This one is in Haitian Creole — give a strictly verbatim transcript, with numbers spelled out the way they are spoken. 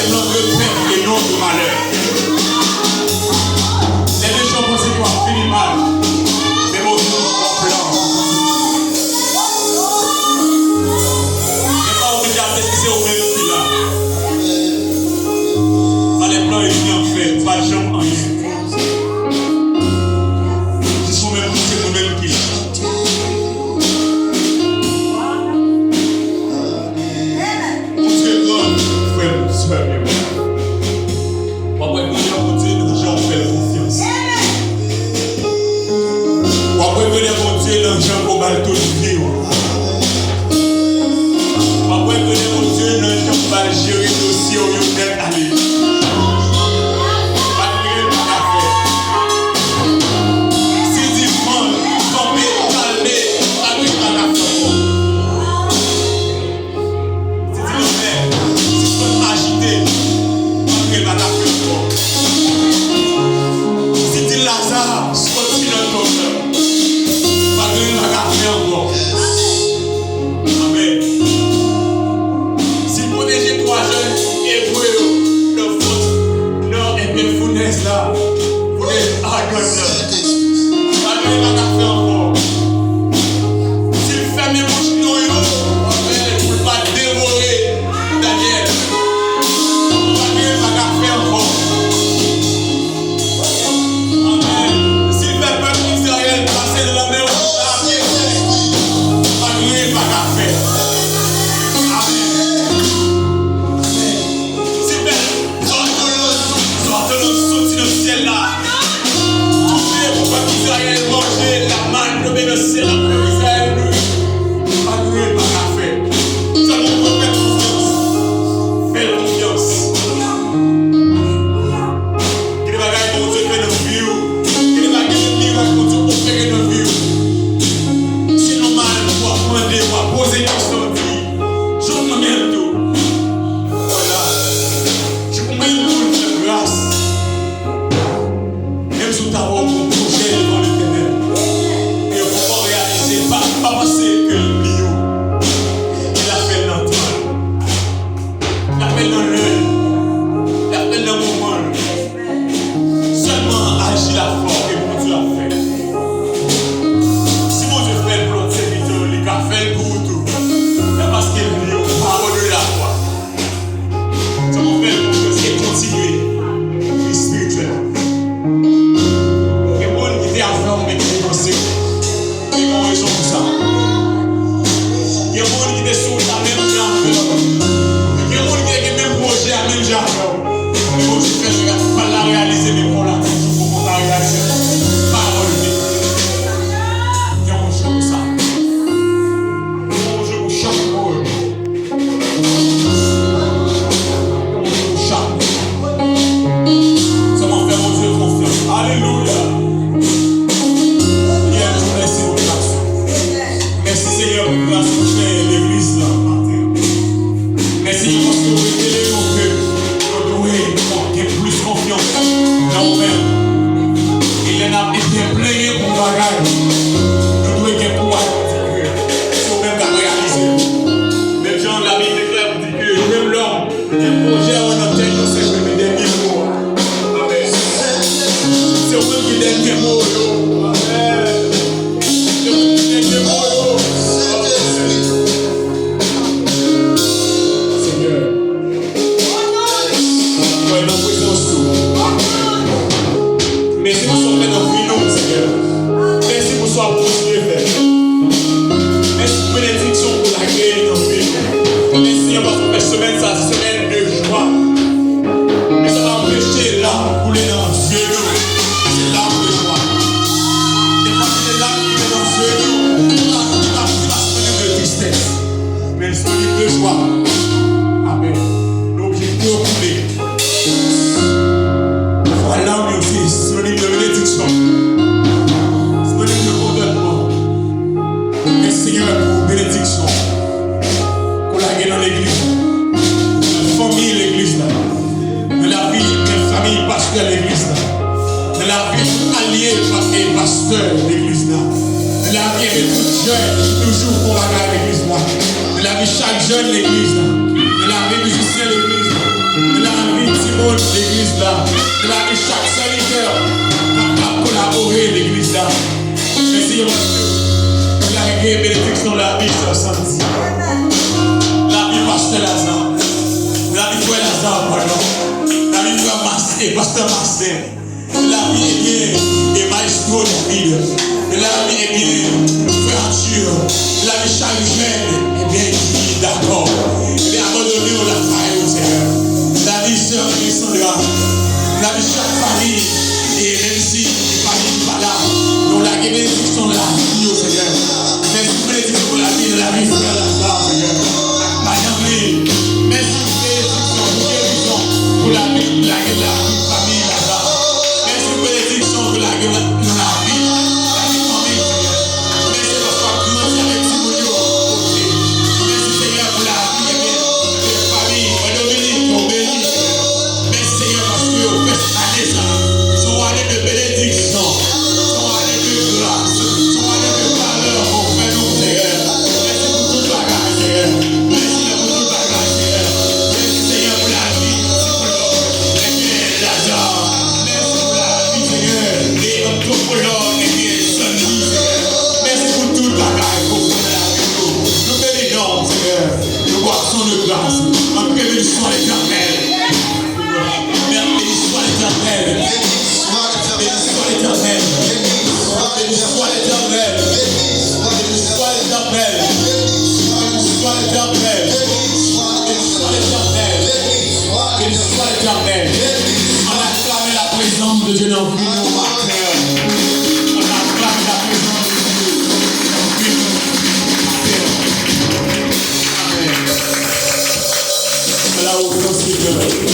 Plan de pèt e non de malè. Lè mechan panse ke w ap fini mal, men Bondye gen yon plan. Lè pa ou menm, se ou menm ki la. Sa lè plan enmi an fè, ou pa t janm anyen. Jis ou menm, se ou menm ki la. Bondye gran, frè m, sè m yo. W ap wè grandè Bondye nan jan w fè l konfyans. W ap wè grandè Bondye nan jan w ba l tout vi w. W ap wè grandè Bondye nan jan w ba l jere dosye w yo nèt ale. Malgre l pa ka fè. Si di van kanpe, kalme, malgre l pa ka fè ankò. Si di lanmè sispann ajite, malgre l pa ka fè ankò. Si di Laza soti nan tonm nan, malgre l pa ka fè ankò. Amèn. Si l pwoteje twa jèn Ebre yo nan fòs, nan, ebyen, founèz la, founèz adan nan, malgre l pa ka fè ankò. Si l fèmen bouch lyon yo, amèn, pou l pa devore Danyèl, malgre l pa ka fè ankò. Amèn. Si l fè pèp Izrayèl pase nan lanmè wouj la a pye sèk, malgre l pa ka fè. Amèn. Amèn. Si l fè zòtolòz, zòtolòz soti nan syèl la, tonbe pou pèp Izrayèl manje, lamann tonbe nan syèl la pou pèp Izrayèl nouri, malgre l pa ka fè. Sèlman ou dwe fè l konfyans. Fè l konfyans. Gen de bagay Bondye fè nan vi w. Gen de bagay, gen de mirak Bondye opere nan vi w. Se nòmal, w ap mande, w ap poze kesyon, di, "Jan w konn fè l tou?" Vwala. Jan w konn fè l tou, l fè gras. Menm si w ta wè w gon pwojè devan Letènèl, e w poko reyalize, pa, pa panse ke l bliye w. Li ap fè l nan tan l. L ap fè l nan lè l. L ap fè l nan moman l. Sèlman aji lafwa w ke Bondye ap fè. Si Bondye fè l pou lòt sèvitè yo, li ka fè l pou ou tou. Se paske l bliye w, pa abandone lafwa. Sa mwen fè l konfyans e kontinye. Espirityèl. Gen moun ki te avè w, men ki te panse w. Li gen yon rezon pou sa. Gen moun ki te sou wout la menm jan avè w. Gen moun ki te gen menm pwojè a menm jan avè w. Men Bondye fè l pa la reyalize, men pou la toujou poko ka reyalize. Pa abandone. Gen yon jou pou sa. Gen yon jou pou chak moun. Sèlman fè Bondye konfyans. Alelouya. Pye nou, mèsi pou gras ou. Mèsi, Senyè, pou gras ou fè legliz la maten. Mèsi paske ou revele nou ke nou dwe gen plis konfyans nan ou menm. E lè n ap entèplenye pou bagay, nou dwe gen kouraj pou di ke se ou menm k ap reyalize l. Menm jan Labib deklare pou di ke menm lòm gen pwojè yo nan tèt yo, se ou menm ki dènye mo a. Amèn. Se ou menm ki dènye mo yo. Amèn. Se ou menm ki dènye mo yo. Senyè. Kwè nan prezans ou. Mèsi pou sa w fè nan vi nou, Senyè. Mèsi pou sa w ap kontinye fè. Mèsi pou benediksyon ou lage nan vi nou. Mèsi, Senyè, paske w fè semèn sa a se semèn de jwa. Men sa pa anpeche lam koule nan zye nou. Se lam de jwa. Defwa se de lam ki koule nan zye nou. Ki pa, ki pa, ki pa sinonim de tristès. Men sinonim de jwa. Amèn. Nou oblije rekoule. Vwala, men se sinonим de benediksyon. Sinonim de kontantman. Mèsi, Senyè, pou benediksyon ke w lage nan legliz la, nan fanmi legliz la, nan lavi fanmi pastè legliz la, nan lavi tout alye pa-, e pastè legliz la, nan lavi, e tout jèn ki toujou fè yon bagay legliz la, nan lavi chak jèn legliz la, nan lavi mizisyen legliz la, nan lavi Lavi sè Sandy. Lavi pastè Lazarre. Lavi frè Lazarre, padon. Lavi frè Mas-, e pastè Marcel. Lavi, ebyen, e maestro David. Lavi, ebyen, frè Arthur. Lavi Charles Eugène. Ebyen, li di dakò. Ebyen, abandone yo lakay ou, Senyè. Lavi sè Alexandra. Lavi chak fanmi. E menm si fanmi pa la, nou lage benediksyon nan lavi yo, Senyè. Mèsi pou benediksyon pou lavi, lavi frè Lazarre, Senyè. Ak madanm li. Mèsi pou benediksyon pou gerizon, pou lavi, lage lavi fanmi Lazarre. Mèsi pou benediksyon pou lage nan lavi, lavi fanmi, Senyè. Mèsi paske w ap grandi avèk timoun yo. Mèsi, Senyè, pou lavi, ebyen, fanmi, frè Dominique, ou beni, Senyè. Mèsi, Senyè, paske w fè ane sa a se yon ane de benediksyon, se yon ane de gras, se yon ane de favè ke w fè nou, Senyè. Mèsi pou tout bagay, Senyè. Mèsi pou tout bagay, Senyè. Mèsi, Senyè, pou lavi, Senyè, Lazarre. Mèsi pou lavi, Senyè. E antwopològ, ebyen, Sandy, Senyè. Mèsi pou tout bagay ke w fè nan lavi nou. Nou beni non w, Senyè. Nou bwasyon de gras. Antre benediksyon Letènèl. Béni soit l'Éternel. Béni soit l'Éternel. Béni soit l'Éternel. Béni soit l'Éternel. Béni soit l'Éternel. Béni soit l'Éternel. Béni soit l'Éternel. Béni soit l'Éternel. Ann aklame la présence de Dieu nan vi nou atè. Ann aklame la présence de Dieu nan vi nou atè. Amen. Ala ou, Senyè.